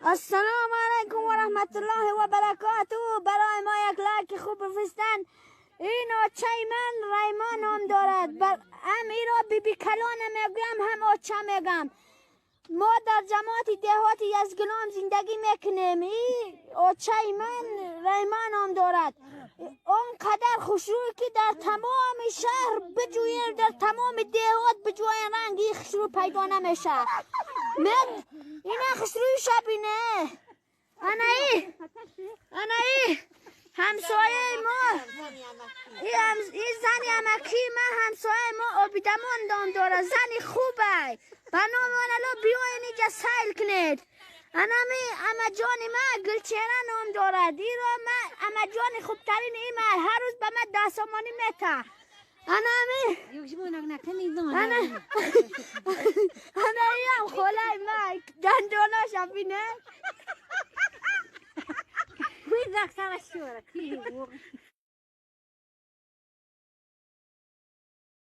السلام علیکم و رحمت الله و برکاته. برای ما یک like خوب بفرستن. این آچه من ریمان نام دارد. هم ای را بی بی کلان میگم، هم آچه میگم. ما در جماعت دهات یزگلام زندگی میکنیم. این آچه من ریمان نام دارد. آنقدر خوشروی که در تمام شهر بجوین، در تمام دهات بجوین، رنگی خوشرو پیدا نمیشه. من اینا خوشروی شبینه. انا ای، انا ای همسایه ما، ای زنی امکی ما، همسایه ما آبیدمان دام داره. زنی خوبه، به نام الله بیاین اینجا سیل کنید. انا می اما جان ما گلچهره نام دارد. ای را ما اما جان خوبترین ای ما هر روز به ما 10 سامانی میته. انا می انا انا ای هم خاله ما دنداناش بینه.